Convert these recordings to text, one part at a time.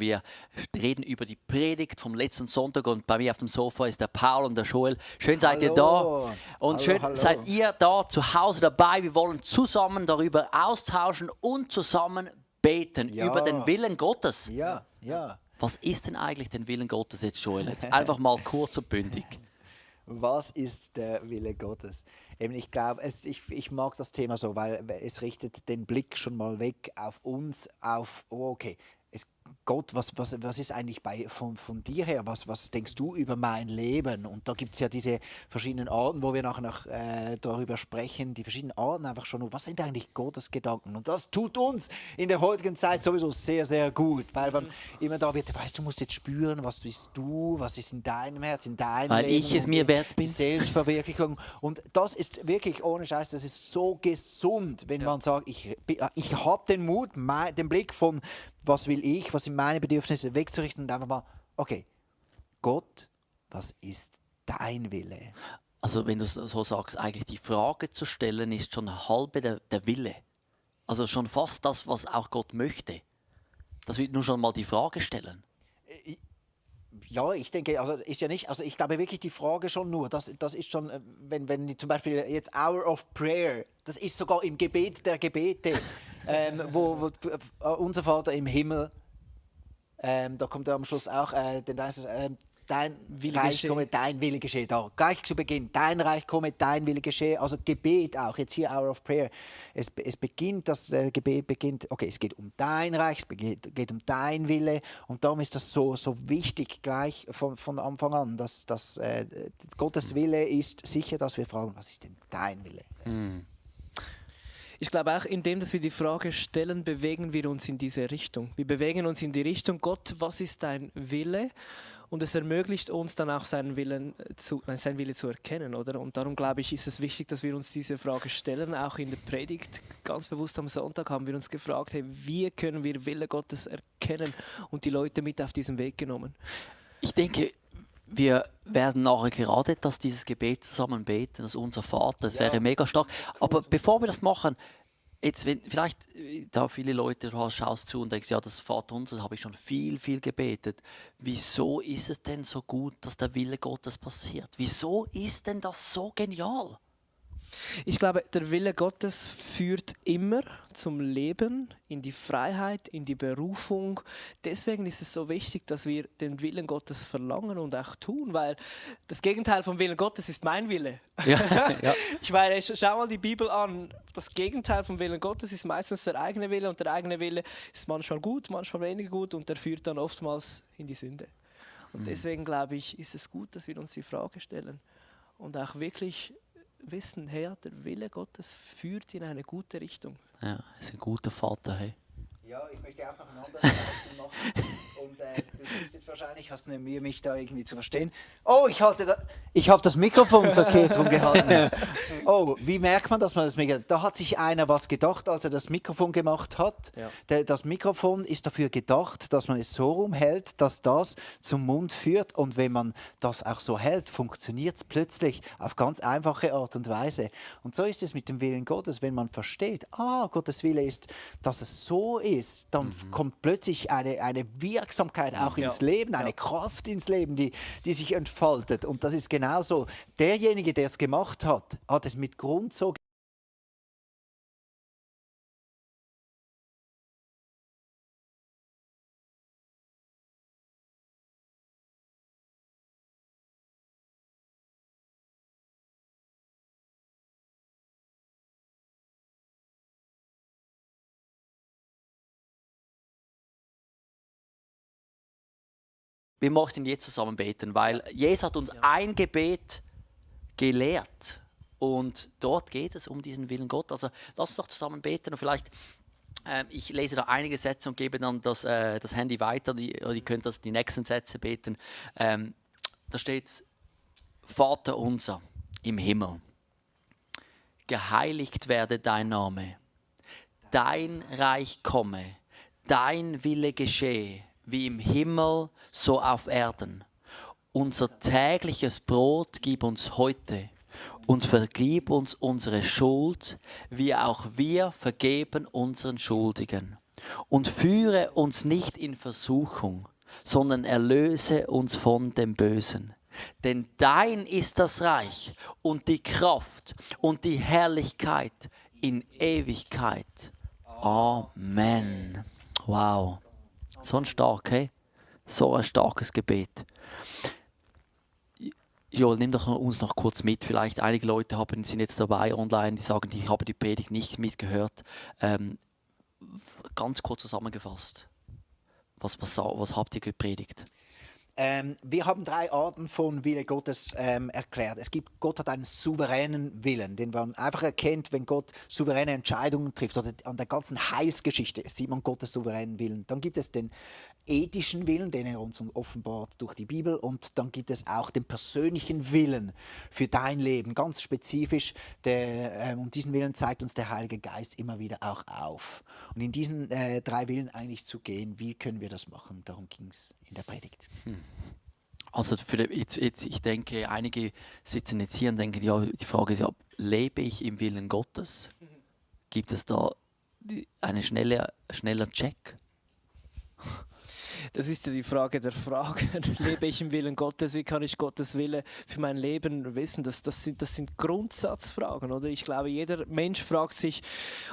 Wir reden über die Predigt vom letzten Sonntag und bei mir auf dem Sofa ist der Paul und der Joel. Schön seid ihr da und schön seid ihr da zu Hause dabei. Wir wollen zusammen darüber austauschen und zusammen beten über den Willen Gottes. Ja, ja. Was ist denn eigentlich der Willen Gottes jetzt, Joel? Jetzt einfach mal kurz und bündig. Was ist der Wille Gottes? Eben, ich glaube, ich mag das Thema so, weil es richtet den Blick schon mal weg auf uns, auf, Gott, was ist eigentlich von dir her? Was denkst du über mein Leben? Und da gibt es ja diese verschiedenen Arten, wo wir nachher noch darüber sprechen, die verschiedenen Arten einfach schon. Was sind eigentlich Gottes Gedanken? Und das tut uns in der heutigen Zeit sowieso sehr, sehr gut, weil man immer da wird, weißt du, musst jetzt spüren, was bist du, was ist in deinem Herz, in deinem Weil Leben. ich es mir wert bin. Selbstverwirklichung. Und das ist wirklich, ohne Scheiß, das ist so gesund, wenn man sagt, ich habe den Mut, den Blick von was will ich, was sind meine Bedürfnisse, wegzurichten und einfach mal, okay, Gott, was ist dein Wille? Also wenn du so sagst, eigentlich die Frage zu stellen, ist schon halbe der Wille. Also schon fast das, was auch Gott möchte. Das wird nur schon mal die Frage stellen. Ja, ich denke, also ist ja nicht, also ich glaube wirklich die Frage schon nur, das ist schon, wenn zum Beispiel jetzt Hour of Prayer, das ist sogar im Gebet der Gebete, wo unser Vater im Himmel, da kommt er am Schluss auch, denn da ist es, dein Reich komme, dein Wille geschehe. Da gleich zu Beginn, dein Reich komme, dein Wille geschehe. Also Gebet auch, jetzt hier Hour of Prayer. Es beginnt, das Gebet beginnt, okay, es geht um dein Reich, es geht um dein Wille. Und darum ist das so wichtig gleich von Anfang an, dass Gottes Wille ist sicher, dass wir fragen, was ist denn dein Wille? Ich glaube auch, indem dass wir die Frage stellen, bewegen wir uns in diese Richtung. Wir bewegen uns in die Richtung, Gott, was ist dein Wille? Und es ermöglicht uns dann auch seinen Wille zu erkennen, oder? Und darum glaube ich, ist es wichtig, dass wir uns diese Frage stellen. Auch in der Predigt, ganz bewusst am Sonntag, haben wir uns gefragt, hey, wie können wir Wille Gottes erkennen und die Leute mit auf diesen Weg genommen? Ich denke, wir werden nachher gerade dieses Gebet zusammen beten, das unser Vater, das wäre mega stark. Aber bevor wir das machen, jetzt, wenn vielleicht da viele Leute, du schaust zu und denkst, ja, das Vaterunser, das habe ich schon viel gebetet. Wieso ist es denn so gut, dass der Wille Gottes passiert? Wieso ist denn das so genial? Ich glaube, der Wille Gottes führt immer zum Leben, in die Freiheit, in die Berufung. Deswegen ist es so wichtig, dass wir den Willen Gottes verlangen und auch tun, weil das Gegenteil vom Willen Gottes ist mein Wille. Ja. Ich meine, schau mal die Bibel an. Das Gegenteil vom Willen Gottes ist meistens der eigene Wille und der eigene Wille ist manchmal gut, manchmal weniger gut und der führt dann oftmals in die Sünde. Und deswegen glaube ich, ist es gut, dass wir uns die Frage stellen und auch wirklich wissen, Herr, der Wille Gottes führt in eine gute Richtung. Ja, er ist ein guter Vater, hey. Ja, ich möchte auch noch ein anderes Beispiel machen. Und du siehst jetzt wahrscheinlich, hast du eine Mühe, mich da irgendwie zu verstehen. Oh, ich habe das Mikrofon verkehrt rumgehalten. Oh, wie merkt man, dass man das Mikrofon... Da hat sich einer was gedacht, als er das Mikrofon gemacht hat. Ja. Das Mikrofon ist dafür gedacht, dass man es so rumhält, dass das zum Mund führt. Und wenn man das auch so hält, funktioniert es plötzlich auf ganz einfache Art und Weise. Und so ist es mit dem Willen Gottes. Wenn man versteht, Gottes Wille ist, dass es so ist, dann kommt plötzlich eine Wirksamkeit auch ins Leben, eine Kraft ins Leben, die sich entfaltet. Und das ist genauso. Derjenige, der es gemacht hat, hat es mit Grund so Wir möchten jetzt zusammen beten, weil Jesus hat uns ein Gebet gelehrt. Und dort geht es um diesen Willen Gott. Also lass uns doch zusammen beten und vielleicht, ich lese da einige Sätze und gebe dann das Handy weiter, ihr könnt die nächsten Sätze beten. Da steht, Vater unser im Himmel, geheiligt werde dein Name, dein Reich komme, dein Wille geschehe, wie im Himmel, so auf Erden. Unser tägliches Brot gib uns heute und vergib uns unsere Schuld, wie auch wir vergeben unseren Schuldigen. Und führe uns nicht in Versuchung, sondern erlöse uns von dem Bösen. Denn dein ist das Reich und die Kraft und die Herrlichkeit in Ewigkeit. Amen. Wow. So ein so ein starkes Gebet. Joel, nimm doch uns noch kurz mit. Vielleicht einige Leute sind jetzt dabei online, die sagen, ich habe die Predigt nicht mitgehört. Ganz kurz zusammengefasst. Was habt ihr gepredigt? Wir haben 3 Arten von Wille Gottes erklärt. Gott hat einen souveränen Willen, den man einfach erkennt, wenn Gott souveräne Entscheidungen trifft. Oder an der ganzen Heilsgeschichte sieht man Gottes souveränen Willen. Dann gibt es den ethischen Willen, den er uns offenbart durch die Bibel. Und dann gibt es auch den persönlichen Willen für dein Leben, ganz spezifisch. Und diesen Willen zeigt uns der Heilige Geist immer wieder auch auf. Und in diesen 3 Willen eigentlich zu gehen, wie können wir das machen? Darum ging es in der Predigt. Also ich denke, einige sitzen jetzt hier und denken, ja, die Frage ist ja, lebe ich im Willen Gottes? Gibt es da einen schneller Check? Das ist ja die Frage der Fragen. Lebe ich im Willen Gottes? Wie kann ich Gottes Wille für mein Leben wissen? Das sind Grundsatzfragen, oder? Ich glaube, jeder Mensch fragt sich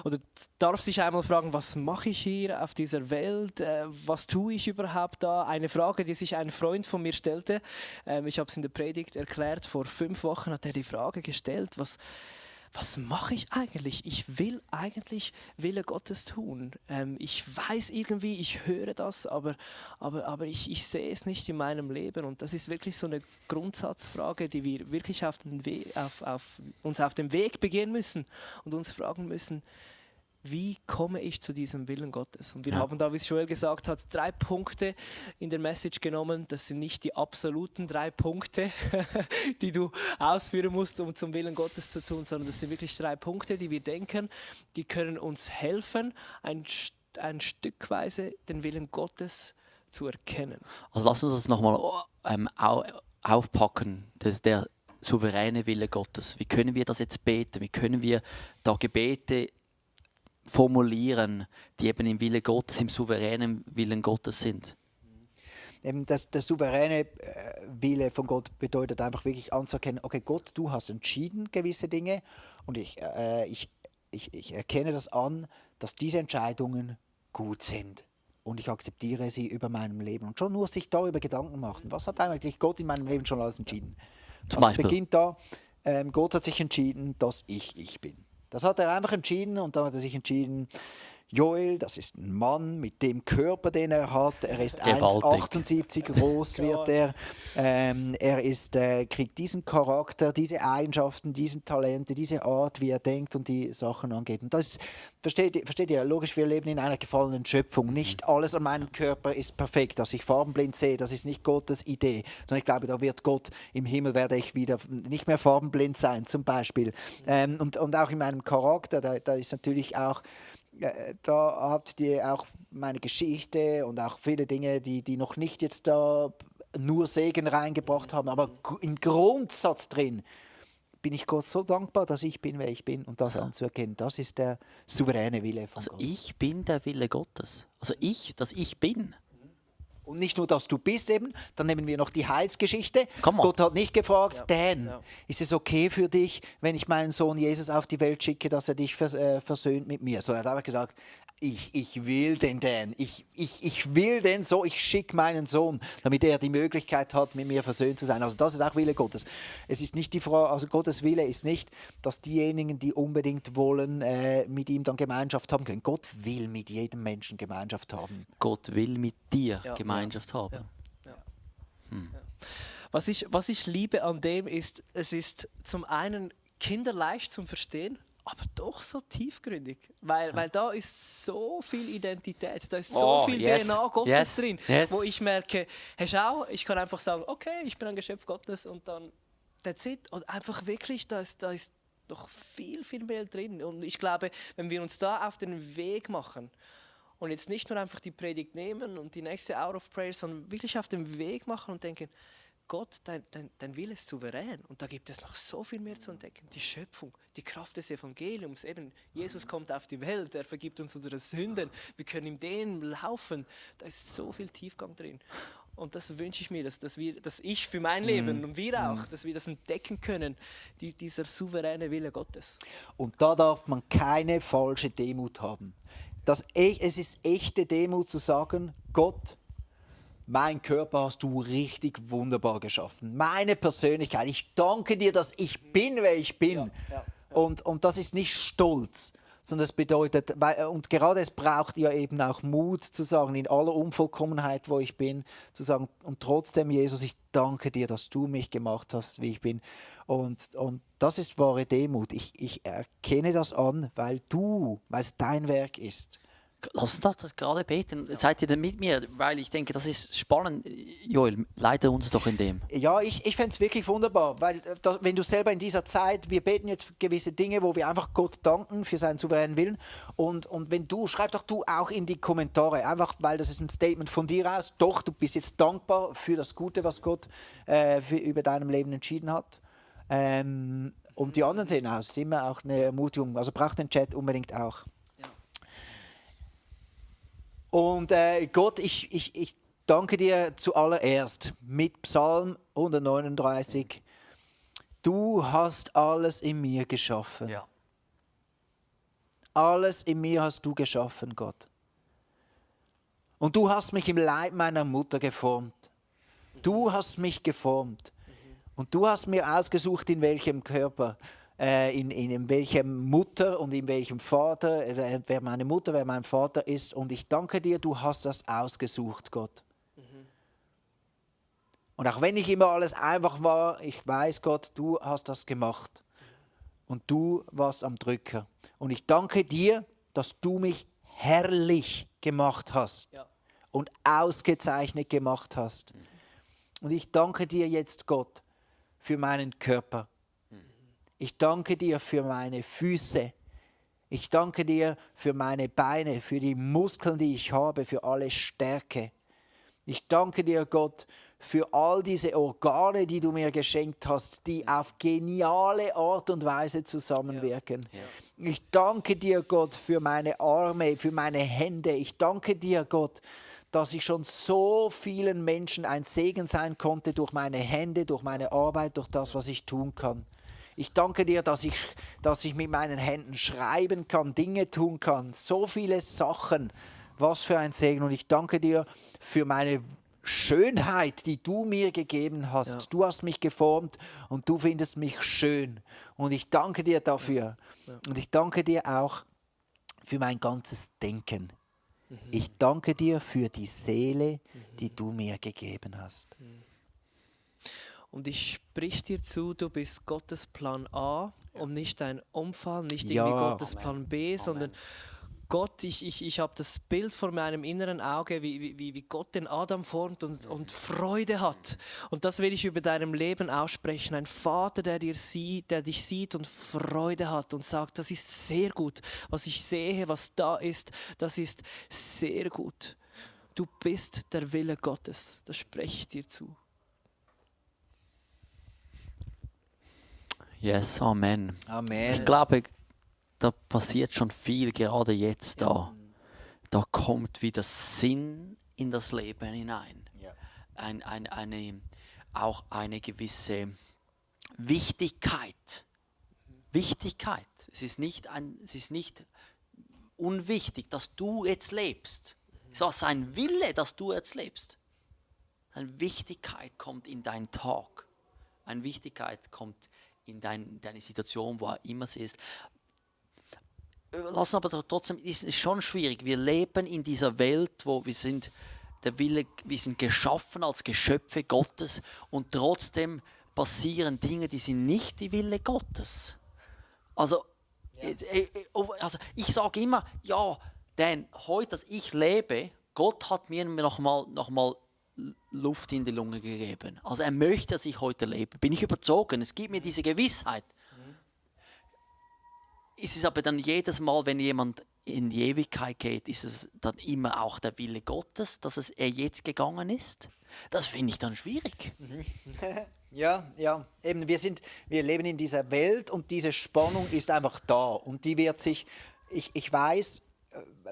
oder darf sich einmal fragen, was mache ich hier auf dieser Welt? Was tue ich überhaupt da? Eine Frage, die sich ein Freund von mir stellte. Ich habe es in der Predigt erklärt. Vor 5 Wochen hat er die Frage gestellt, was mache ich eigentlich? Ich will eigentlich Wille Gottes tun. Ich weiß irgendwie, ich höre das, aber ich sehe es nicht in meinem Leben. Und das ist wirklich so eine Grundsatzfrage, die wir wirklich uns auf dem Weg begehen müssen und uns fragen müssen, wie komme ich zu diesem Willen Gottes? Und wir haben da, wie es Joel gesagt hat, 3 Punkte in der Message genommen. Das sind nicht die absoluten 3 Punkte, die du ausführen musst, um zum Willen Gottes zu tun, sondern das sind wirklich 3 Punkte, die wir denken, die können uns helfen, ein Stückweise den Willen Gottes zu erkennen. Also lass uns das nochmal aufpacken, der souveräne Wille Gottes. Wie können wir das jetzt beten? Wie können wir da Gebete formulieren, die eben im Wille Gottes, im souveränen Willen Gottes sind? Der souveräne Wille von Gott bedeutet einfach wirklich anzuerkennen, okay Gott, du hast entschieden gewisse Dinge und ich erkenne das an, dass diese Entscheidungen gut sind und ich akzeptiere sie über meinem Leben. Und schon nur sich darüber Gedanken machen, was hat eigentlich Gott in meinem Leben schon alles entschieden? Das beginnt da, Gott hat sich entschieden, dass ich bin. Das hat er einfach entschieden und dann hat er sich entschieden, Joel, das ist ein Mann mit dem Körper, den er hat. Er ist 1,78 groß, wird er. Kriegt diesen Charakter, diese Eigenschaften, diesen Talente, diese Art, wie er denkt und die Sachen angeht. Und das versteht ihr, logisch, wir leben in einer gefallenen Schöpfung. Nicht alles an meinem Körper ist perfekt. Dass ich farbenblind sehe, das ist nicht Gottes Idee. Sondern ich glaube, da wird Gott, im Himmel werde ich wieder nicht mehr farbenblind sein, zum Beispiel. Und auch in meinem Charakter, da ist natürlich auch, da habt ihr auch meine Geschichte und auch viele Dinge, die noch nicht jetzt da nur Segen reingebracht haben, aber im Grundsatz drin bin ich Gott so dankbar, dass ich bin, wer ich bin und das anzuerkennen. Das ist der souveräne Wille von Gott. Also ich bin der Wille Gottes. Also dass ich bin. Und nicht nur, dass du bist eben, dann nehmen wir noch die Heilsgeschichte. Gott hat nicht gefragt, Dan, ist es okay für dich, wenn ich meinen Sohn Jesus auf die Welt schicke, dass er dich versöhnt mit mir? Sondern er hat einfach gesagt, ich will den Dan, ich will den so, ich schicke meinen Sohn, damit er die Möglichkeit hat, mit mir versöhnt zu sein. Also das ist auch Wille Gottes. Es ist nicht die Frage, also Gottes Wille ist nicht, dass diejenigen, die unbedingt wollen, mit ihm dann Gemeinschaft haben können. Gott will mit jedem Menschen Gemeinschaft haben. Gott will mit dir Gemeinschaft haben. Was ich liebe an dem ist, es ist zum einen kinderleicht zum Verstehen, aber doch so tiefgründig, weil da ist so viel Identität, da ist so viel DNA Gottes drin, wo ich merke, hey schau, ich kann einfach sagen, okay, ich bin ein Geschöpf Gottes und dann that's it. Und einfach wirklich, da ist noch viel, viel mehr drin. Und ich glaube, wenn wir uns da auf den Weg machen und jetzt nicht nur einfach die Predigt nehmen und die nächste Hour of Prayer, sondern wirklich auf den Weg machen und denken, Gott, dein Wille ist souverän und da gibt es noch so viel mehr zu entdecken. Die Schöpfung, die Kraft des Evangeliums, eben Jesus kommt auf die Welt, er vergibt uns unsere Sünden, wir können ihm dem laufen, da ist so viel Tiefgang drin. Und das wünsche ich mir, dass ich für mein Leben und wir auch, dass wir das entdecken können, dieser souveräne Wille Gottes. Und da darf man keine falsche Demut haben. Es ist echte Demut zu sagen, Gott, mein Körper hast du richtig wunderbar geschaffen. Meine Persönlichkeit, ich danke dir, dass ich bin, wer ich bin. Ja. Und das ist nicht Stolz, sondern das bedeutet, und gerade es braucht ja eben auch Mut zu sagen, in aller Unvollkommenheit, wo ich bin, zu sagen, und trotzdem, Jesus, ich danke dir, dass du mich gemacht hast, wie ich bin. Und das ist wahre Demut. Ich erkenne das an, weil es dein Werk ist. Lass uns das gerade beten. Seid ihr denn mit mir? Weil ich denke, das ist spannend. Joel, leite uns doch in dem. Ja, ich fände es wirklich wunderbar, weil wenn du selber in dieser Zeit, wir beten jetzt gewisse Dinge, wo wir einfach Gott danken für seinen souveränen Willen und wenn schreib doch du auch in die Kommentare, einfach weil das ist ein Statement von dir aus, doch, du bist jetzt dankbar für das Gute, was Gott über deinem Leben entschieden hat. Und die anderen sehen aus, ist immer auch eine Ermutigung, also braucht den Chat unbedingt auch. Und Gott, ich danke dir zuallererst mit Psalm 139. Du hast alles in mir geschaffen. Ja. Alles in mir hast du geschaffen, Gott. Und du hast mich im Leib meiner Mutter geformt. Du hast mich geformt. Und du hast mir ausgesucht, in welchem Körper, in welchem Mutter und in welchem Vater, wer meine Mutter, wer mein Vater ist. Und ich danke dir, du hast das ausgesucht, Gott. Und auch wenn nicht immer alles einfach war, ich weiß, Gott, du hast das gemacht. Und du warst am Drücker. Und ich danke dir, dass du mich herrlich gemacht hast. Ja. Und ausgezeichnet gemacht hast. Und ich danke dir jetzt, Gott, für meinen Körper. Ich danke dir für meine Füße. Ich danke dir für meine Beine, für die Muskeln, die ich habe, für alle Stärke. Ich danke dir, Gott, für all diese Organe, die du mir geschenkt hast, die auf geniale Art und Weise zusammenwirken. Ja. Ich danke dir, Gott, für meine Arme, für meine Hände. Ich danke dir, Gott, dass ich schon so vielen Menschen ein Segen sein konnte durch meine Hände, durch meine Arbeit, durch das, was ich tun kann. Ich danke dir, dass ich mit meinen Händen schreiben kann, Dinge tun kann, so viele Sachen. Was für ein Segen. Und ich danke dir für meine Schönheit, die du mir gegeben hast. Ja. Du hast mich geformt und du findest mich schön. Und ich danke dir dafür. Ja. Und ich danke dir auch für mein ganzes Denken. Ich danke dir für die Seele, die du mir gegeben hast. Und ich sprich dir zu, du bist Gottes Plan A und nicht ein Unfall, nicht Ja. irgendwie Gottes Plan B, sondern Gott, ich habe das Bild vor meinem inneren Auge, wie Gott den Adam formt und Freude hat. Und das will ich über deinem Leben aussprechen. Ein Vater, der dich sieht und Freude hat und sagt, das ist sehr gut. Was ich sehe, was da ist, das ist sehr gut. Du bist der Wille Gottes. Das spreche ich dir zu. Yes, Amen. Amen. Ich glaube, da passiert schon viel, gerade jetzt da. Da kommt wieder Sinn in das Leben hinein. Ja. Auch eine gewisse Wichtigkeit. Wichtigkeit. Es ist nicht unwichtig, dass du jetzt lebst. Es ist ein Wille, dass du jetzt lebst. Eine Wichtigkeit kommt in deinen Tag. Eine Wichtigkeit kommt in deine Situation, wo immer sie ist. Lassen aber trotzdem, ist es schon schwierig. Wir leben in dieser Welt, wo wir sind geschaffen als Geschöpfe Gottes und trotzdem passieren Dinge, die sind nicht die Wille Gottes. Also ich sage immer, ja, denn heute, dass ich lebe, Gott hat mir noch mal Luft in die Lunge gegeben. Also er möchte, dass ich heute lebe. Bin ich überzogen. Es gibt mir diese Gewissheit. Es ist aber dann jedes Mal, wenn jemand in die Ewigkeit geht, ist es dann immer auch der Wille Gottes, dass er jetzt gegangen ist? Das finde ich dann schwierig. Ja, eben wir leben in dieser Welt und diese Spannung ist einfach da und die wird sich, ich weiß,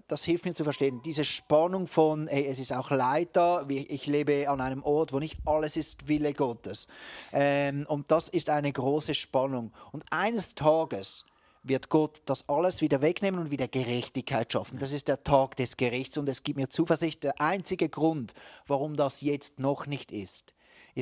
das hilft mir zu verstehen, diese Spannung von, hey, es ist auch Leid da, ich lebe an einem Ort, wo nicht alles ist Wille Gottes. Und das ist eine große Spannung. Und eines Tages wird Gott das alles wieder wegnehmen und wieder Gerechtigkeit schaffen. Das ist der Tag des Gerichts und es gibt mir Zuversicht. Der einzige Grund, warum das jetzt noch nicht ist,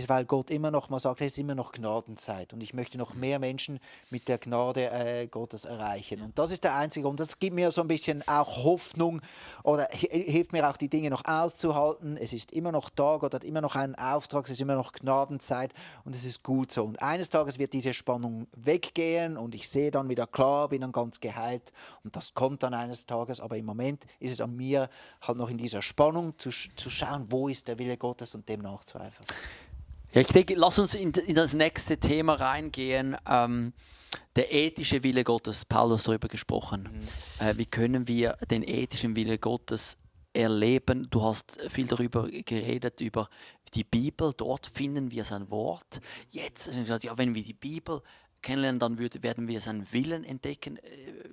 weil Gott immer noch mal sagt, es ist immer noch Gnadenzeit und ich möchte noch mehr Menschen mit der Gnade Gottes erreichen. Und das ist der einzige Grund. Das gibt mir so ein bisschen auch Hoffnung oder hilft mir auch, die Dinge noch auszuhalten. Es ist immer noch da, Gott hat immer noch einen Auftrag, es ist immer noch Gnadenzeit und es ist gut so. Und eines Tages wird diese Spannung weggehen und ich sehe dann wieder klar, bin dann ganz geheilt und das kommt dann eines Tages. Aber im Moment ist es an mir, halt noch in dieser Spannung zu schauen, wo ist der Wille Gottes und dem nachzueifern. Ja, ich denke, lass uns in das nächste Thema reingehen. Der ethische Wille Gottes. Paulus hat darüber gesprochen. Wie können wir den ethischen Wille Gottes erleben? Du hast viel darüber geredet, über die Bibel. Dort finden wir sein Wort. Jetzt hast du gesagt, ja, wenn wir die Bibel kennenlernen, dann werden wir seinen Willen entdecken.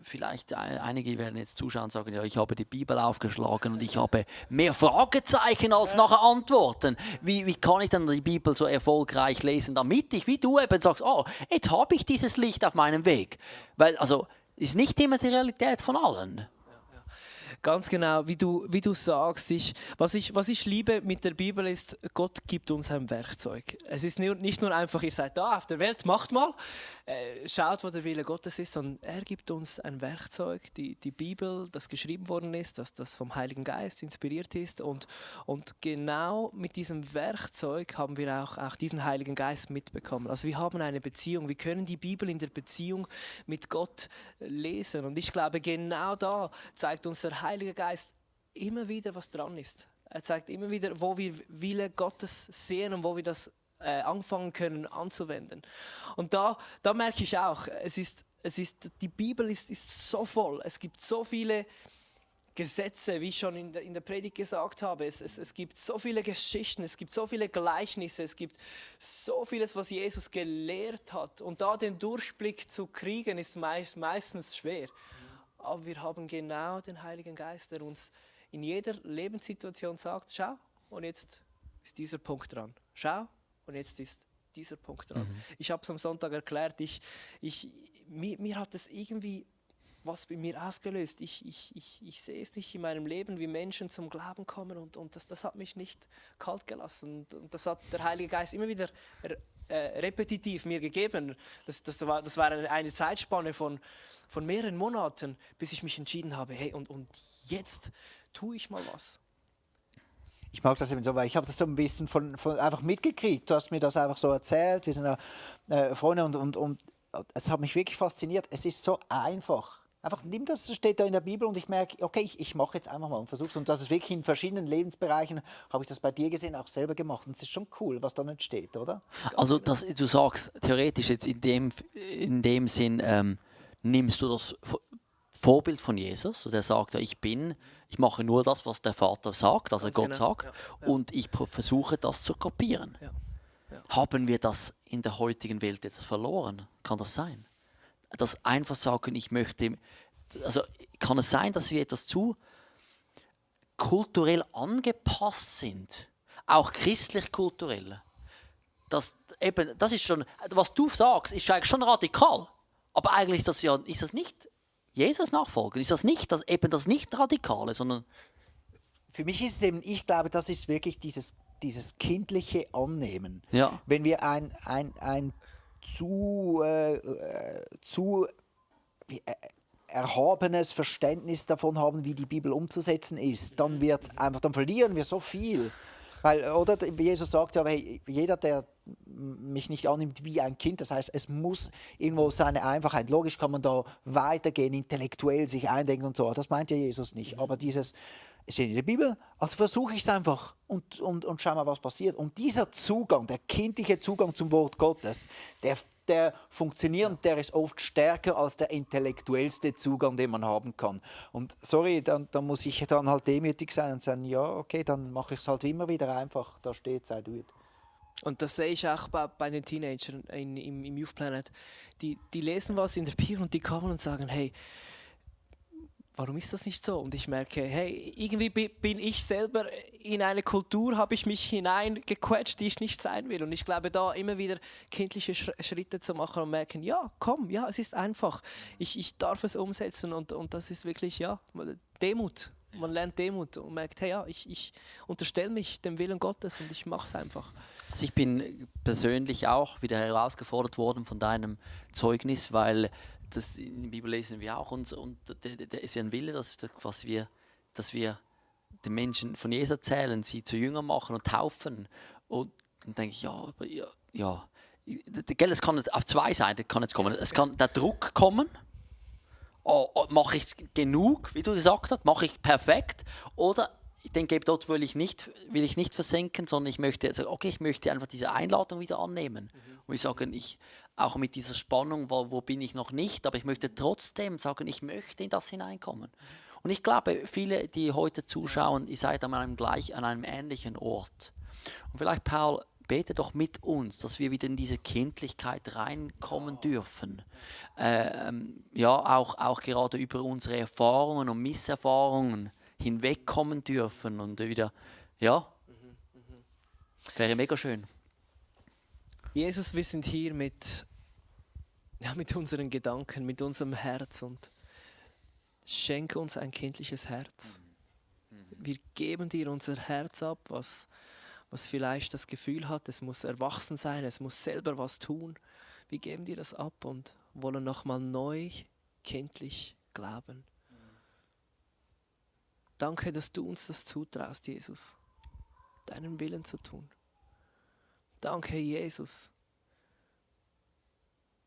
Vielleicht einige werden jetzt zuschauen und sagen, ja, ich habe die Bibel aufgeschlagen und ich habe mehr Fragezeichen als nachher Antworten. Wie kann ich dann die Bibel so erfolgreich lesen, damit ich, wie du eben sagst, oh, jetzt habe ich dieses Licht auf meinem Weg. Weil, also, ist nicht immer die Realität von allen. Ganz genau, wie du sagst. Was ich liebe mit der Bibel ist, Gott gibt uns ein Werkzeug. Es ist nicht nur einfach, ihr seid da auf der Welt, macht mal, schaut, wo der Wille Gottes ist, sondern er gibt uns ein Werkzeug, die Bibel, das geschrieben worden ist, das vom Heiligen Geist inspiriert ist. Und genau mit diesem Werkzeug haben wir auch diesen Heiligen Geist mitbekommen. Also wir haben eine Beziehung, wir können die Bibel in der Beziehung mit Gott lesen. Und ich glaube, genau da zeigt uns der Heilige Geist immer wieder, was dran ist. Er zeigt immer wieder, wo wir Wille Gottes sehen und wo wir das anfangen können anzuwenden. Und da merke ich auch, die Bibel ist so voll. Es gibt so viele Gesetze, wie ich schon in der Predigt gesagt habe. Es gibt so viele Geschichten, es gibt so viele Gleichnisse, es gibt so vieles, was Jesus gelehrt hat. Und da den Durchblick zu kriegen, ist meistens schwer. Aber wir haben genau den Heiligen Geist, der uns in jeder Lebenssituation sagt, schau, und jetzt ist dieser Punkt dran. Schau, und jetzt ist dieser Punkt dran. Ich habe es am Sonntag erklärt, mir hat es irgendwie was bei mir ausgelöst. Ich sehe es nicht in meinem Leben, wie Menschen zum Glauben kommen und das hat mich nicht kalt gelassen. Und das hat der Heilige Geist immer wieder repetitiv mir gegeben. Das war eine Zeitspanne von mehreren Monaten, bis ich mich entschieden habe, hey, und jetzt tue ich mal was. Ich mag das eben so, weil ich habe das so ein bisschen von einfach mitgekriegt. Du hast mir das einfach so erzählt, wir sind ja Freunde und es hat mich wirklich fasziniert. Es ist so einfach. Einfach nimm das, steht da in der Bibel und ich merke, okay, ich mache jetzt einfach mal und versuche es. Und das ist wirklich in verschiedenen Lebensbereichen, habe ich das bei dir gesehen, auch selber gemacht. Und es ist schon cool, was da nicht steht, oder? Also du sagst theoretisch jetzt in dem Sinn, nimmst du das Vorbild von Jesus, der sagt, ja, ich mache nur das, was der Vater sagt, also Gott sagt, ja. Und ich versuche das zu kopieren. Ja. Ja. Haben wir das in der heutigen Welt jetzt verloren? Kann das sein? Das einfach sagen, also kann es sein, dass wir etwas zu kulturell angepasst sind, auch christlich-kulturell? Das ist schon, was du sagst, ist eigentlich schon radikal, aber eigentlich ist das nicht Jesus nachfolgen, ist das nicht das nicht Radikale, sondern für mich ist es eben, ich glaube, das ist wirklich dieses kindliche Annehmen. Ja. Wenn wir ein zu erhabenes Verständnis davon haben, wie die Bibel umzusetzen ist, dann verlieren wir so viel. Weil, oder Jesus sagt ja, hey, jeder, der mich nicht annimmt wie ein Kind, das heißt, es muss irgendwo seine Einfachheit, logisch kann man da weitergehen, intellektuell sich eindenken und so, das meint ja Jesus nicht, aber es steht in der Bibel, also versuche ich es einfach und schau mal, was passiert. Und dieser Zugang, der kindliche Zugang zum Wort Gottes, der funktioniert und der ist oft stärker als der intellektuellste Zugang, den man haben kann. Und sorry, dann muss ich dann halt demütig sein und sagen, ja, okay, dann mache ich es halt immer wieder einfach, da steht es, I do it. Und das sehe ich auch bei den Teenagern im Youth Planet. Die lesen was in der Bibel und die kommen und sagen, hey, warum ist das nicht so? Und ich merke, hey, irgendwie bin ich selber in eine Kultur, habe ich mich hineingequetscht, die ich nicht sein will. Und ich glaube, da immer wieder kindliche Schritte zu machen und merken, ja, komm, ja, es ist einfach. Ich darf es umsetzen und das ist wirklich, ja, Demut. Man lernt Demut und merkt, hey, ja, ich unterstelle mich dem Willen Gottes und ich mache es einfach. Also ich bin persönlich auch wieder herausgefordert worden von deinem Zeugnis, weil das in der Bibel lesen wir auch und der ist ja ein Wille, dass wir den Menschen von Jesus erzählen, sie zu Jüngern machen und taufen. Und dann denke ich, ja. Gell, es kann auf zwei Seiten kann jetzt kommen. Es kann der Druck kommen. Mache ich es genug, wie du gesagt hast, mache ich perfekt, oder den Gebot will ich nicht versenken, sondern ich möchte einfach diese Einladung wieder annehmen. Und ich sage, auch mit dieser Spannung, wo bin ich noch nicht, aber ich möchte trotzdem sagen, ich möchte in das hineinkommen. Und ich glaube, viele, die heute zuschauen, ihr seid an einem ähnlichen Ort. Und vielleicht, Paul, bete doch mit uns, dass wir wieder in diese Kindlichkeit reinkommen dürfen. Auch gerade über unsere Erfahrungen und Misserfahrungen hinwegkommen dürfen und wieder, wäre mega schön. Jesus, wir sind hier mit unseren Gedanken, mit unserem Herz und schenke uns ein kindliches Herz. Wir geben dir unser Herz ab, was vielleicht das Gefühl hat, es muss erwachsen sein, es muss selber was tun. Wir geben dir das ab und wollen nochmal neu, kindlich glauben. Danke, dass du uns das zutraust, Jesus, deinen Willen zu tun. Danke, Jesus,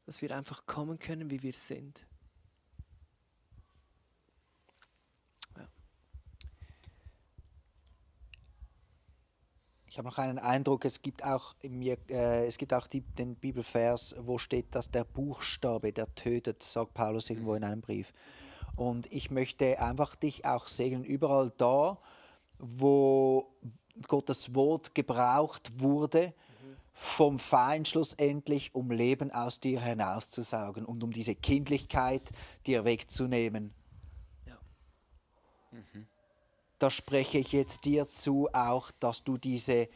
dass wir einfach kommen können, wie wir sind. Ich habe noch einen Eindruck, es gibt auch den Bibelvers, wo steht, dass der Buchstabe, der tötet, sagt Paulus irgendwo in einem Brief. Und ich möchte einfach dich auch segnen, überall da, wo Gottes Wort gebraucht wurde, vom Feind schlussendlich, um Leben aus dir hinauszusaugen und um diese Kindlichkeit dir wegzunehmen. Ja. Da spreche ich jetzt dir zu, auch, dass du diese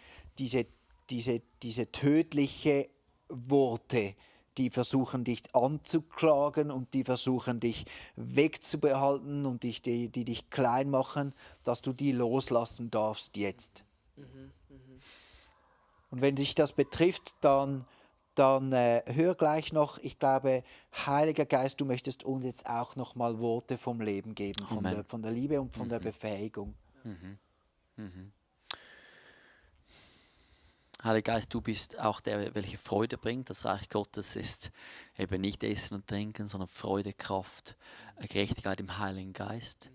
tödliche Worte, die versuchen dich anzuklagen und die versuchen dich wegzubehalten und die dich klein machen, dass du die loslassen darfst jetzt. Und wenn dich das betrifft, dann hör gleich noch, ich glaube, Heiliger Geist, du möchtest uns jetzt auch noch mal Worte vom Leben geben, von der Liebe und von der Befähigung. Heiliger Geist, du bist auch der, welche Freude bringt. Das Reich Gottes ist eben nicht Essen und Trinken, sondern Freude, Kraft, Gerechtigkeit im Heiligen Geist.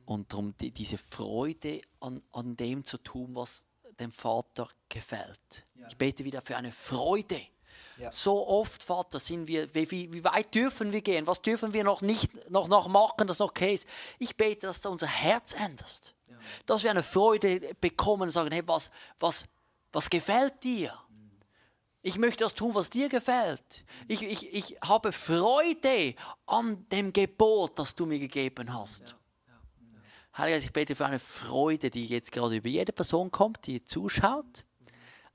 Und darum diese Freude an dem zu tun, was dem Vater gefällt. Ja. Ich bete wieder für eine Freude. Ja. So oft, Vater, sind wir, wie weit dürfen wir gehen? Was dürfen wir noch machen, das noch okay ist? Ich bete, dass du unser Herz änderst. Ja. Dass wir eine Freude bekommen und sagen, hey, was gefällt dir? Ich möchte das tun, was dir gefällt. Ich habe Freude an dem Gebot, das du mir gegeben hast. Ja. Heiliger Geist, ich bete für eine Freude, die jetzt gerade über jede Person kommt, die zuschaut.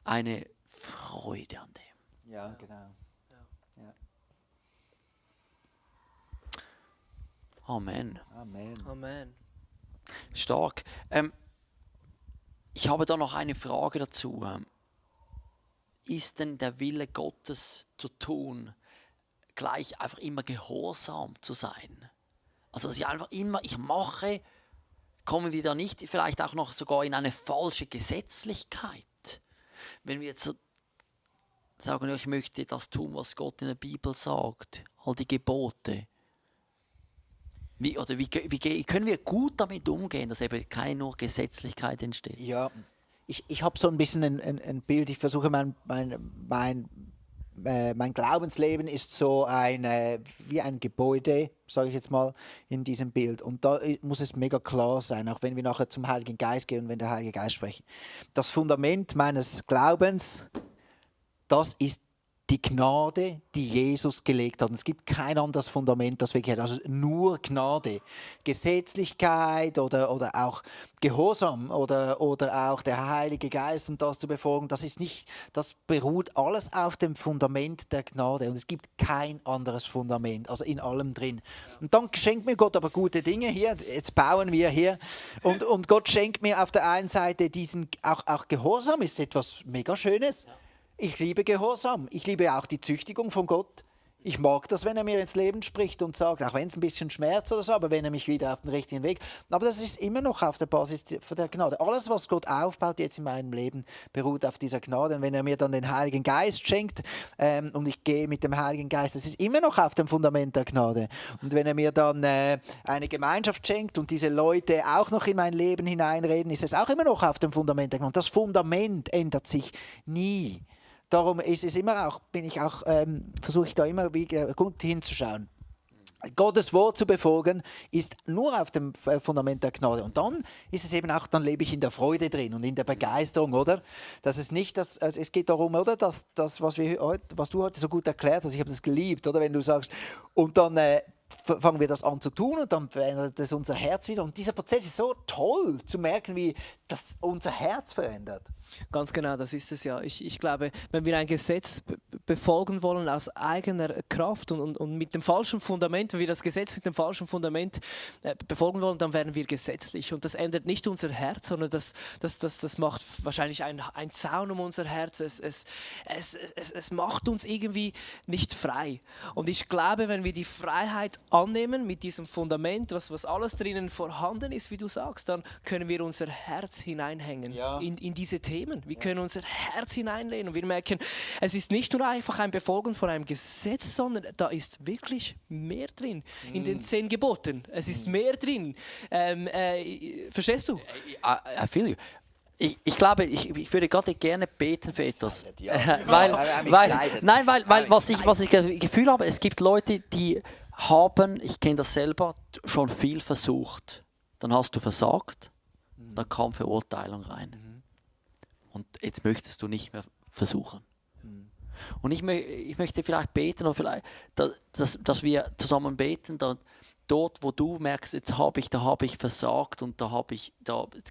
Eine Freude an dem. Ja, genau. Ja. Amen. Amen. Stark. Ich habe da noch eine Frage dazu. Ist denn der Wille Gottes zu tun, gleich einfach immer gehorsam zu sein? Also dass ich einfach immer, ich mache, kommen wir da nicht vielleicht auch noch sogar in eine falsche Gesetzlichkeit? Wenn wir jetzt so sagen, ich möchte das tun, was Gott in der Bibel sagt, all die Gebote. Wie können wir gut damit umgehen, dass eben keine nur Gesetzlichkeit entsteht? Ja, ich habe so ein bisschen ein Bild, ich versuche mein Glaubensleben ist so wie ein Gebäude, sage ich jetzt mal, in diesem Bild. Und da muss es mega klar sein, auch wenn wir nachher zum Heiligen Geist gehen und wenn der Heilige Geist spricht. Das Fundament meines Glaubens, das ist die Gnade, die Jesus gelegt hat. Und es gibt kein anderes Fundament, das wirklich hat. Also nur Gnade. Gesetzlichkeit oder auch Gehorsam oder auch der Heilige Geist und das zu befolgen, das beruht alles auf dem Fundament der Gnade. Und es gibt kein anderes Fundament, also in allem drin. Und dann schenkt mir Gott aber gute Dinge hier. Jetzt bauen wir hier. Und Gott schenkt mir auf der einen Seite auch Gehorsam, ist etwas mega Schönes. Ich liebe Gehorsam. Ich liebe auch die Züchtigung von Gott. Ich mag das, wenn er mir ins Leben spricht und sagt, auch wenn es ein bisschen schmerzt oder so, aber wenn er mich wieder auf den richtigen Weg. Aber das ist immer noch auf der Basis der Gnade. Alles, was Gott aufbaut jetzt in meinem Leben, beruht auf dieser Gnade. Und wenn er mir dann den Heiligen Geist schenkt und ich gehe mit dem Heiligen Geist, das ist immer noch auf dem Fundament der Gnade. Und wenn er mir dann eine Gemeinschaft schenkt und diese Leute auch noch in mein Leben hineinreden, ist es auch immer noch auf dem Fundament der Gnade. Das Fundament ändert sich nie. Darum ist es immer auch, versuche ich da immer gut hinzuschauen. Gottes Wort zu befolgen, ist nur auf dem Fundament der Gnade. Und dann ist es eben auch, dann lebe ich in der Freude drin und in der Begeisterung, oder? Dass es nicht, es geht darum, oder? Dass was du heute so gut erklärt hast, ich habe das geliebt, oder? Wenn du sagst, und dann fangen wir das an zu tun und dann verändert es unser Herz wieder. Und dieser Prozess ist so toll zu merken, wie das unser Herz verändert. Ganz genau, das ist es ja. Ich glaube, wenn wir ein Gesetz befolgen wollen aus eigener Kraft und mit dem falschen Fundament, wenn wir das Gesetz mit dem falschen Fundament befolgen wollen, dann werden wir gesetzlich. Und das ändert nicht unser Herz, sondern das macht wahrscheinlich ein Zaun um unser Herz. Es macht uns irgendwie nicht frei. Und ich glaube, wenn wir die Freiheit annehmen mit diesem Fundament, was alles drinnen vorhanden ist, wie du sagst, dann können wir unser Herz hineinhängen in diese Themen. Wir können unser Herz hineinlehnen und wir merken, es ist nicht nur einfach ein Befolgen von einem Gesetz, sondern da ist wirklich mehr drin. In den 10 Geboten, es ist mehr drin. Verstehst du? I feel you. Ich glaube, ich würde gerade gerne beten für etwas. Weil was ich Gefühl habe, es gibt Leute, die haben, ich kenne das selber, schon viel versucht. Dann hast du versagt, dann kam Verurteilung rein. Und jetzt möchtest du nicht mehr versuchen. Und ich möchte vielleicht beten, oder vielleicht, dass wir zusammen beten, dort, wo du merkst, da habe ich versagt und da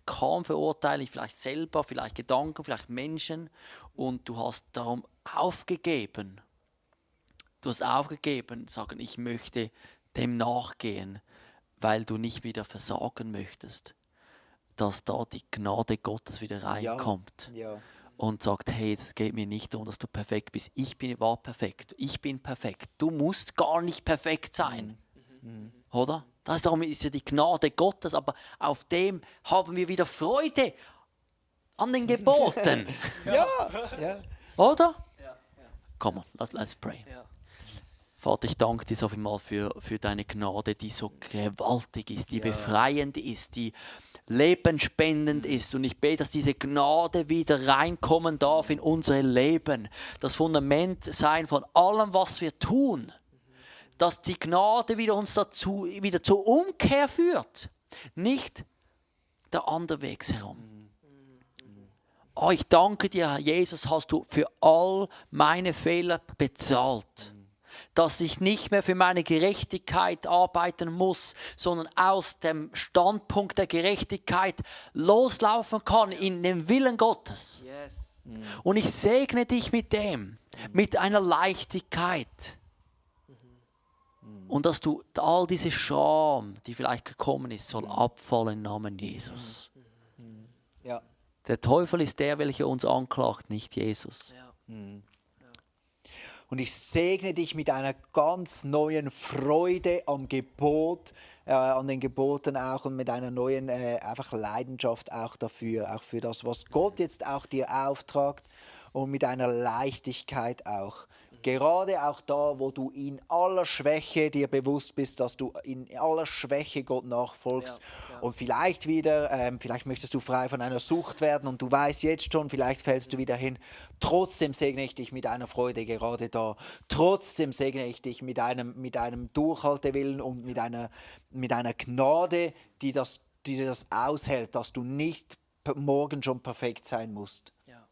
kam Verurteilung, vielleicht selber, vielleicht Gedanken, vielleicht Menschen und du hast darum aufgegeben. Du hast aufgegeben, sagen, ich möchte dem nachgehen, weil du nicht wieder versagen möchtest. Dass da die Gnade Gottes wieder reinkommt und sagt, hey, es geht mir nicht darum, dass du perfekt bist. Ich war perfekt, ich bin perfekt. Du musst gar nicht perfekt sein, oder? Darum ist ja die Gnade Gottes, aber auf dem haben wir wieder Freude an den Geboten. Oder? Komm, let's pray. Vater, ich danke dir so viel mal für deine Gnade, die so gewaltig ist, die befreiend ist, die lebenspendend ist. Und ich bete, dass diese Gnade wieder reinkommen darf in unser Leben. Das Fundament sein von allem, was wir tun. Dass die Gnade wieder uns wieder zur Umkehr führt. Nicht der andere Weg herum. Oh, ich danke dir, Jesus, hast du für all meine Fehler bezahlt. Dass ich nicht mehr für meine Gerechtigkeit arbeiten muss, sondern aus dem Standpunkt der Gerechtigkeit loslaufen kann in den Willen Gottes. Yes. Und ich segne dich mit dem, mit einer Leichtigkeit. Und dass du all diese Scham, die vielleicht gekommen ist, soll abfallen im Namen Jesus. Ja. Der Teufel ist der, welcher uns anklagt, nicht Jesus. Ja. Und ich segne dich mit einer ganz neuen Freude am Gebot, an den Geboten auch und mit einer neuen einfach Leidenschaft auch dafür, auch für das, was Gott jetzt auch dir auftragt und mit einer Leichtigkeit auch. Gerade auch da, wo du in aller Schwäche dir bewusst bist, dass du in aller Schwäche Gott nachfolgst. Ja. Und vielleicht wieder, vielleicht möchtest du frei von einer Sucht werden und du weißt jetzt schon, vielleicht fällst du wieder hin. Trotzdem segne ich dich mit einer Freude gerade da. Trotzdem segne ich dich mit einem Durchhaltewillen und mit einer Gnade, die das aushält, dass du nicht morgen schon perfekt sein musst. Ja.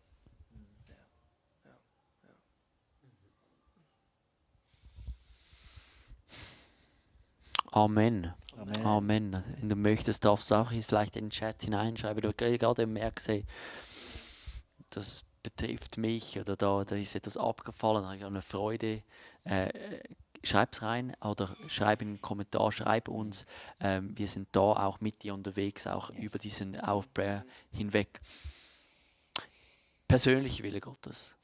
Amen. Amen. Amen. Wenn du möchtest, darfst du auch vielleicht in den Chat hineinschreiben. Du gerade merkst, hey, das betrifft mich oder da ist etwas abgefallen, da habe ich eine Freude. Schreib es rein oder schreib in den Kommentar, schreib uns. Wir sind da auch mit dir unterwegs, auch über diesen Aufbruch hinweg. Persönliche Wille Gottes.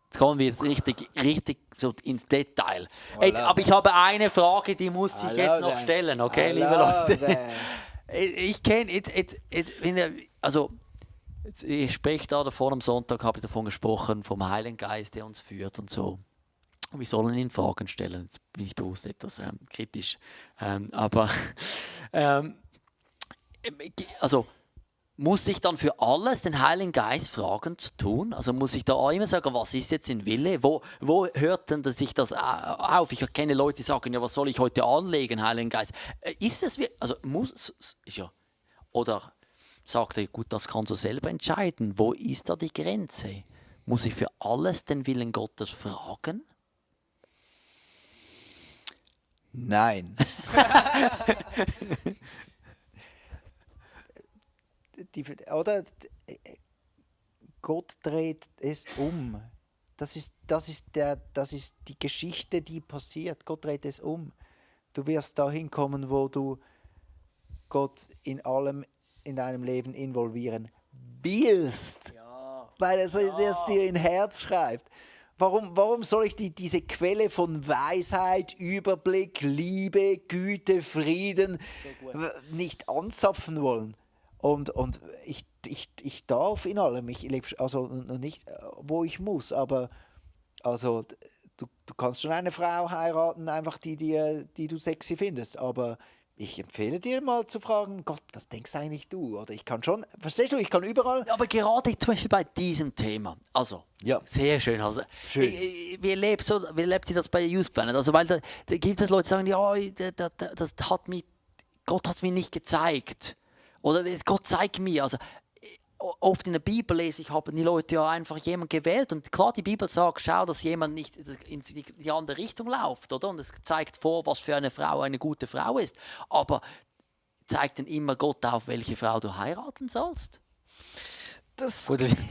Jetzt kommen wir jetzt richtig so ins Detail. Jetzt, aber ich habe eine Frage, die muss ich jetzt noch stellen, okay, liebe Leute? Ich kenne ich spreche da davon, am Sonntag habe ich davon gesprochen, vom Heiligen Geist, der uns führt und so. Und wir sollen ihn Fragen stellen. Jetzt bin ich bewusst etwas kritisch. Also muss ich dann für alles den Heiligen Geist fragen zu tun? Also muss ich da auch immer sagen, was ist jetzt ein Wille? Wo hört denn sich das auf? Ich kenne Leute, die sagen, ja, was soll ich heute anlegen, Heiligen Geist? Ist das, also muss, ist ja, oder sagt er, gut, das kannst du selber entscheiden. Wo ist da die Grenze? Muss ich für alles den Willen Gottes fragen? Nein. Gott dreht es um. Das ist die Geschichte, die passiert. Gott dreht es um. Du wirst dahin kommen, wo du Gott in allem in deinem Leben involvieren willst. Ja. Weil er es dir ins Herz schreibt. Warum soll ich diese Quelle von Weisheit, Überblick, Liebe, Güte, Frieden nicht anzapfen wollen? Und ich darf in allem, ich lebe also nicht, wo ich muss, aber also du kannst schon eine Frau heiraten, einfach die du sexy findest, aber ich empfehle dir mal zu fragen, Gott, was denkst eigentlich du? Oder ich kann schon, verstehst du, ich kann überall... Aber gerade zum Beispiel bei diesem Thema, also, ja. Sehr schön. Also, schön. Wie erlebt ihr das bei Youth Planet? Also, weil da gibt es Leute, die sagen, ja, Gott hat mir nicht gezeigt. Oder Gott zeigt mir. Also, oft in der Bibel lese ich, haben die Leute ja einfach jemanden gewählt. Und klar, die Bibel sagt, schau, dass jemand nicht in die andere Richtung läuft, oder? Und es zeigt vor, was für eine Frau eine gute Frau ist. Aber zeigt denn immer Gott auf, welche Frau du heiraten sollst?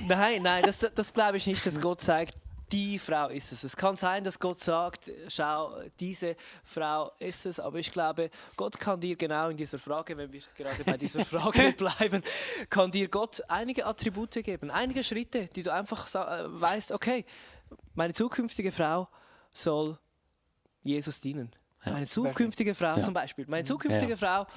Nein, das glaube ich nicht, dass Gott zeigt, die Frau ist es. Es kann sein, dass Gott sagt, schau, diese Frau ist es, aber ich glaube, Gott kann dir genau in dieser Frage, wenn wir gerade bei dieser Frage bleiben, kann dir Gott einige Attribute geben, einige Schritte, die du einfach weißt, okay, meine zukünftige Frau soll Jesus dienen. Meine zukünftige Frau zum Beispiel. Meine zukünftige Frau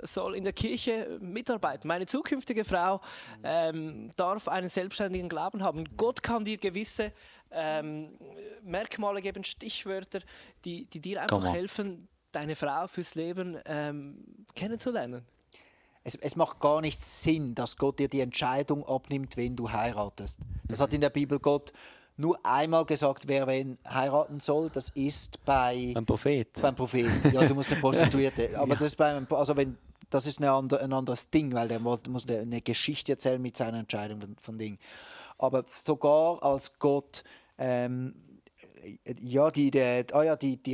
soll in der Kirche mitarbeiten. Meine zukünftige Frau darf einen selbstständigen Glauben haben. Gott kann dir gewisse Merkmale geben, Stichwörter, die dir einfach helfen, deine Frau fürs Leben kennenzulernen. Es macht gar nicht Sinn, dass Gott dir die Entscheidung abnimmt, wen du heiratest. Das hat in der Bibel Gott nur einmal gesagt, wer wen heiraten soll. Das ist beim Prophet. Beim Prophet. Ja, du musst eine Prostituierte. Aber das ist das ist ein anderes Ding, weil der muss eine Geschichte erzählen mit seiner Entscheidung von Ding. Aber sogar als Gott die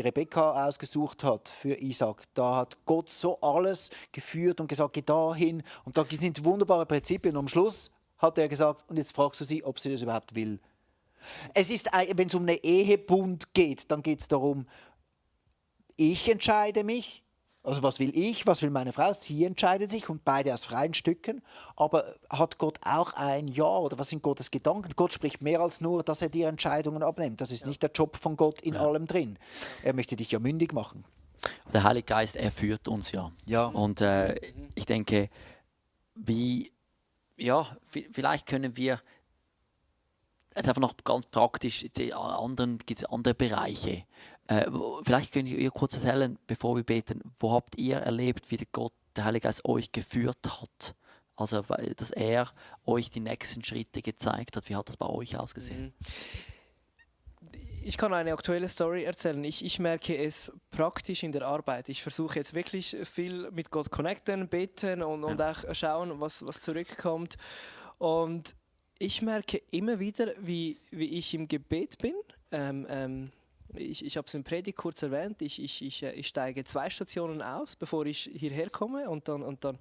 Rebekka ausgesucht hat für Isaac, da hat Gott so alles geführt und gesagt, geh dahin. Und da sind wunderbare Prinzipien. Und am Schluss hat er gesagt, und jetzt fragst du sie, ob sie das überhaupt will. Wenn es um einen Ehebund geht, dann geht es darum, ich entscheide mich, also was will meine Frau, sie entscheidet sich und beide aus freien Stücken. Aber hat Gott auch ein Ja oder was sind Gottes Gedanken? Gott spricht mehr als nur, dass er dir Entscheidungen abnimmt. Das ist nicht der Job von Gott in allem drin. Er möchte dich ja mündig machen. Der Heilige Geist, er führt uns ja. Und ich denke, vielleicht können wir Jetzt einfach noch ganz praktisch, gibt es andere Bereiche. Vielleicht könnt ihr kurz erzählen, bevor wir beten, wo habt ihr erlebt, wie der Heilige Geist euch geführt hat? Also, dass er euch die nächsten Schritte gezeigt hat. Wie hat das bei euch ausgesehen? Ich kann eine aktuelle Story erzählen. Ich merke es praktisch in der Arbeit. Ich versuche jetzt wirklich viel mit Gott connecten, beten und auch schauen, was zurückkommt. Und ich merke immer wieder, wie ich im Gebet bin. Ich habe es im Predigt kurz erwähnt. Ich steige 2 Stationen aus, bevor ich hierher komme. Und dann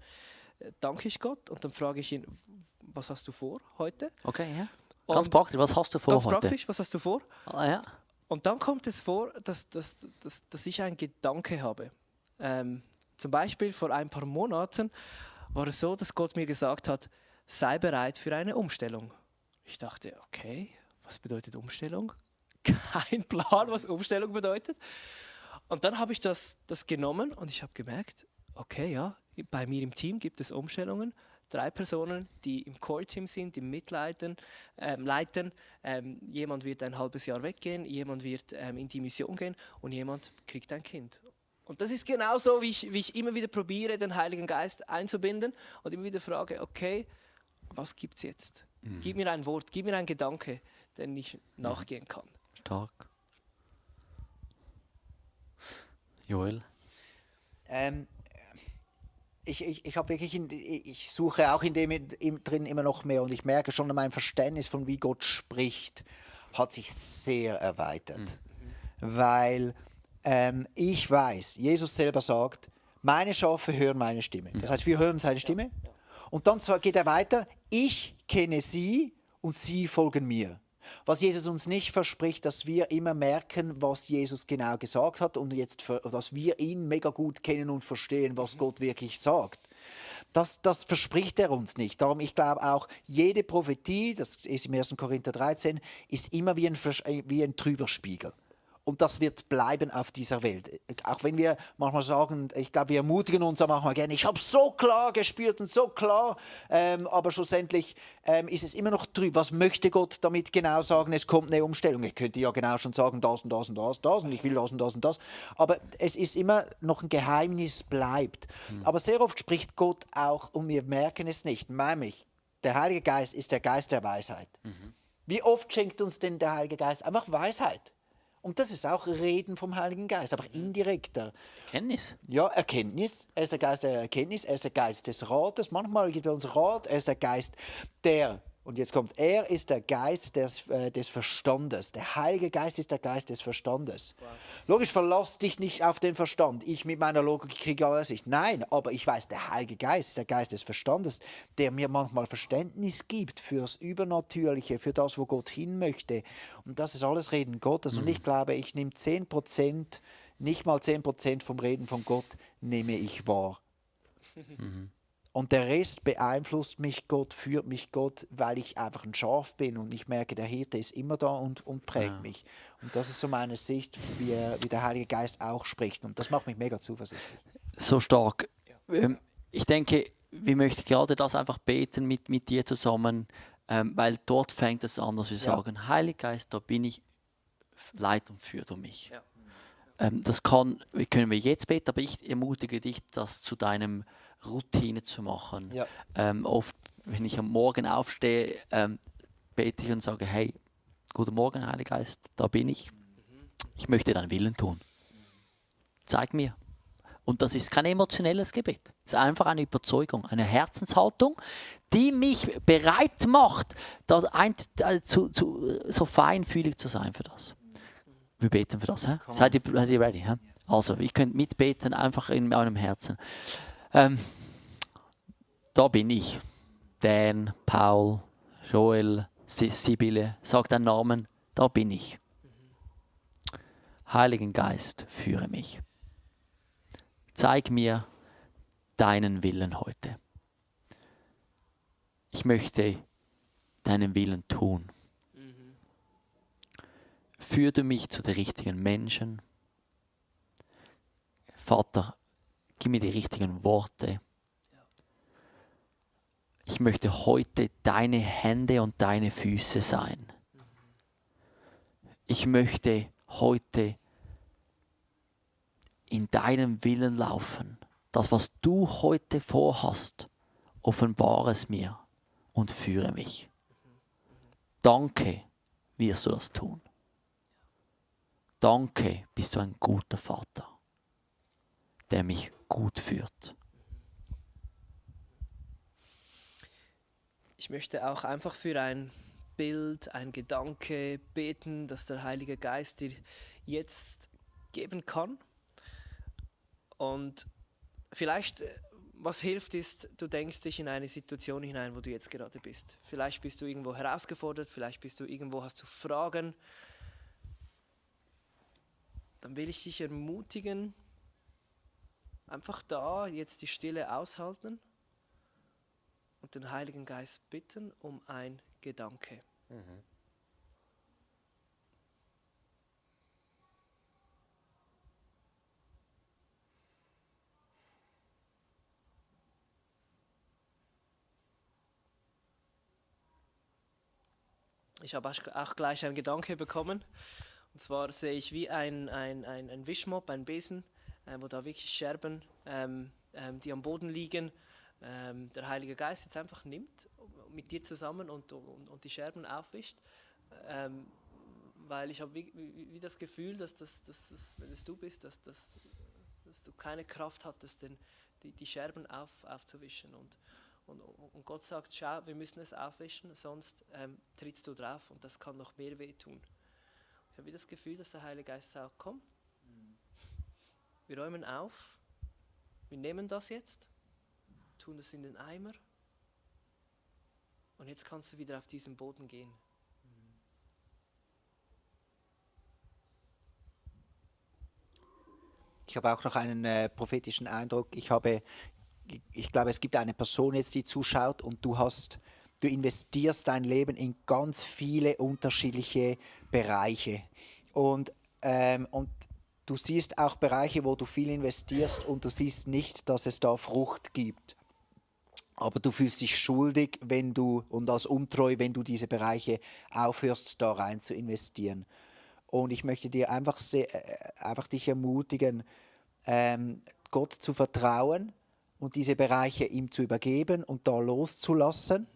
danke ich Gott und dann frage ich ihn, was hast du vor heute? Okay, ja. Ganz praktisch, was hast du vor ganz heute? Ganz praktisch, was hast du vor? Ah, ja. Und dann kommt es vor, dass ich einen Gedanke habe. Zum Beispiel vor ein paar Monaten war es so, dass Gott mir gesagt hat, sei bereit für eine Umstellung. Ich dachte, okay, was bedeutet Umstellung? Kein Plan, was Umstellung bedeutet. Und dann habe ich das genommen und ich habe gemerkt, okay, ja, bei mir im Team gibt es Umstellungen. 3 Personen, die im Core-Team sind, die mitleiten, leiten. Jemand wird ein halbes Jahr weggehen, jemand wird in die Mission gehen und jemand kriegt ein Kind. Und das ist genauso, wie ich immer wieder probiere, den Heiligen Geist einzubinden und immer wieder frage, okay, was gibt es jetzt? Gib mir ein Wort, gib mir einen Gedanke, den ich nachgehen kann. Stark. Joel? Ich habe wirklich, ich suche auch in dem drin immer noch mehr und ich merke schon, mein Verständnis von wie Gott spricht, hat sich sehr erweitert. Weil ich weiß, Jesus selber sagt, meine Schafe hören meine Stimme. Das heißt, wir hören seine Stimme. Und dann geht er weiter, ich kenne sie und sie folgen mir. Was Jesus uns nicht verspricht, dass wir immer merken, was Jesus genau gesagt hat und jetzt, dass wir ihn mega gut kennen und verstehen, was Gott wirklich sagt. Das verspricht er uns nicht. Darum, ich glaube auch, jede Prophetie, das ist im 1. Korinther 13, ist immer wie ein Trüberspiegel. Und das wird bleiben auf dieser Welt. Auch wenn wir manchmal sagen, ich glaube, wir ermutigen uns auch manchmal gerne, ich habe so klar gespürt und so klar, aber schlussendlich ist es immer noch trüb. Was möchte Gott damit genau sagen? Es kommt eine Umstellung. Ich könnte ja genau schon sagen, das und das und das, das und ich will das und das und das. Aber es ist immer noch ein Geheimnis, bleibt. Aber sehr oft spricht Gott auch und wir merken es nicht. Nämlich, der Heilige Geist ist der Geist der Weisheit. Wie oft schenkt uns denn der Heilige Geist einfach Weisheit? Und das ist auch Reden vom Heiligen Geist, aber indirekter. Erkenntnis. Ja, Erkenntnis. Er ist der Geist der Erkenntnis, er ist der Geist des Rates. Manchmal gibt er uns Rat, er ist der Geist der, und jetzt kommt, er ist der Geist des Verstandes. Der Heilige Geist ist der Geist des Verstandes. Wow. Logisch, verlass dich nicht auf den Verstand. Ich mit meiner Logik kriege alles nicht. Nein, aber ich weiß, der Heilige Geist ist der Geist des Verstandes, der mir manchmal Verständnis gibt fürs Übernatürliche, für das, wo Gott hin möchte. Und das ist alles Reden Gottes. Und ich glaube, ich nehme 10%, nicht mal 10% vom Reden von Gott, nehme ich wahr. Und der Rest beeinflusst mich Gott, führt mich Gott, weil ich einfach ein Schaf bin und ich merke, der Hirte ist immer da und prägt mich. Und das ist so meine Sicht, wie der Heilige Geist auch spricht. Und das macht mich mega zuversichtlich. So stark. Ich denke, wir möchten gerade das einfach beten mit dir zusammen, weil dort fängt es an, dass wir sagen, Heiliger Geist, da bin ich, leit und führ du mich. Ja. Das können wir jetzt beten, aber ich ermutige dich, das zu deinem Routine zu machen. Ja. Oft, wenn ich am Morgen aufstehe, bete ich und sage, hey, guten Morgen, Heiliger Geist, da bin ich. Ich möchte deinen Willen tun. Zeig mir. Und das ist kein emotionelles Gebet. Es ist einfach eine Überzeugung, eine Herzenshaltung, die mich bereit macht, so feinfühlig zu sein für das. Wir beten für das. Seid ihr ready? He? Also, ihr könnt mitbeten, einfach in eurem Herzen. Da bin ich. Dan, Paul, Joel, Sibylle, sag deinen Namen, da bin ich. Heiligen Geist, führe mich. Zeig mir deinen Willen heute. Ich möchte deinen Willen tun. Führe mich zu den richtigen Menschen. Vater, gib mir die richtigen Worte. Ich möchte heute deine Hände und deine Füße sein. ich möchte heute in deinem Willen laufen. Das, was du heute vorhast, offenbare es mir und führe mich. Danke, wirst du das tun. Danke, bist du ein guter Vater, der mich gut führt. Ich möchte auch einfach für ein Bild, ein Gedanke beten, dass der Heilige Geist dir jetzt geben kann. Und vielleicht, was hilft, ist, du denkst dich in eine Situation hinein, wo du jetzt gerade bist. Vielleicht bist du irgendwo herausgefordert, vielleicht bist du irgendwo, hast du Fragen. Dann will ich dich ermutigen, einfach da jetzt die Stille aushalten und den Heiligen Geist bitten um ein Gedanke. Ich habe auch gleich einen Gedanke bekommen. Und zwar sehe ich wie ein Wischmopp, ein Besen, wo da wirklich Scherben, die am Boden liegen, der Heilige Geist jetzt einfach nimmt, mit dir zusammen und die Scherben aufwischt. Weil ich habe wie das Gefühl, dass wenn es du bist, dass du keine Kraft hattest, die Scherben aufzuwischen. Und Gott sagt, schau, wir müssen es aufwischen, sonst trittst du drauf und das kann noch mehr wehtun. Ich habe das Gefühl, dass der Heilige Geist sagt, komm, wir räumen auf, wir nehmen das jetzt, tun es in den Eimer und jetzt kannst du wieder auf diesen Boden gehen. Ich habe auch noch einen prophetischen Eindruck. Ich glaube, es gibt eine Person jetzt, die zuschaut und du investierst dein Leben in ganz viele unterschiedliche Bereiche. Und du siehst auch Bereiche, wo du viel investierst und du siehst nicht, dass es da Frucht gibt. Aber du fühlst dich schuldig und als untreu, wenn du diese Bereiche aufhörst, da rein zu investieren. Und ich möchte dir einfach dich ermutigen, Gott zu vertrauen und diese Bereiche ihm zu übergeben und da loszulassen.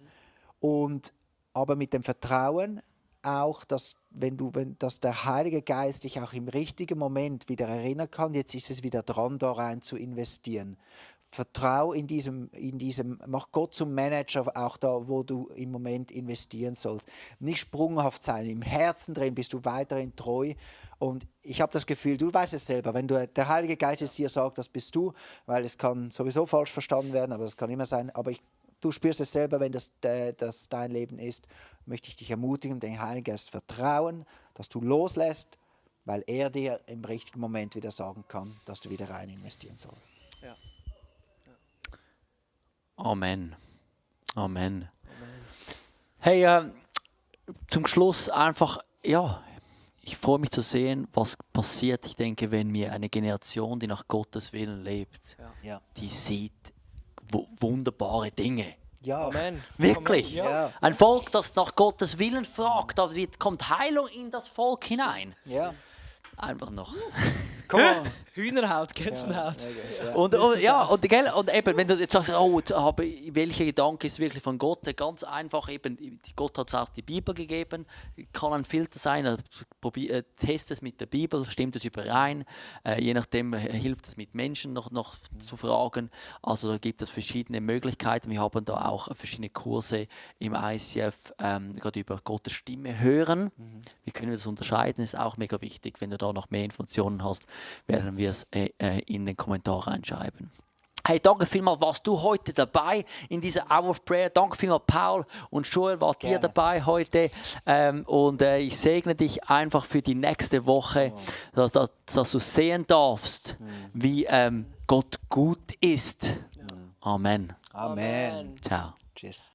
Aber mit dem Vertrauen auch, dass der Heilige Geist dich auch im richtigen Moment wieder erinnern kann, jetzt ist es wieder dran, da rein zu investieren. Vertrau mach Gott zum Manager, auch da, wo du im Moment investieren sollst. Nicht sprunghaft sein, im Herzen drin bist du weiterhin treu. Und ich habe das Gefühl, du weißt es selber, wenn der Heilige Geist jetzt dir sagt, das bist du, weil es kann sowieso falsch verstanden werden, aber das kann immer sein, aber du spürst es selber, wenn das dein Leben ist, möchte ich dich ermutigen, den Heiligen Geist vertrauen, dass du loslässt, weil er dir im richtigen Moment wieder sagen kann, dass du wieder rein investieren sollst. Ja. Amen. Amen. Hey, zum Schluss einfach, ich freue mich zu sehen, was passiert. Ich denke, wenn wir eine Generation, die nach Gottes Willen lebt, die sieht wunderbare Dinge. Ja. Amen. Wirklich. Amen. Ja. Ein Volk, das nach Gottes Willen fragt, da kommt Heilung in das Volk hinein. Ja. Einfach noch. Komm on. Hühnerhaut, Gänsehaut. Und eben, wenn du jetzt sagst, welcher Gedanke ist wirklich von Gott, ganz einfach, eben, Gott hat es auch die Bibel gegeben, kann ein Filter sein, test es mit der Bibel, stimmt es überein, je nachdem hilft es mit Menschen noch zu fragen, also da gibt es verschiedene Möglichkeiten, wir haben da auch verschiedene Kurse im ICF, gerade über Gottes Stimme hören, wie können wir das unterscheiden, ist auch mega wichtig, wenn du da noch mehr Informationen hast, werden wir es in den Kommentar reinschreiben. Hey, danke vielmals, warst du heute dabei in dieser Hour of Prayer. Danke vielmals, Paul und Joel, wart ihr dabei heute. Ich segne dich einfach für die nächste Woche, dass du sehen darfst, wie Gott gut ist. Amen. Amen. Ciao. Tschüss.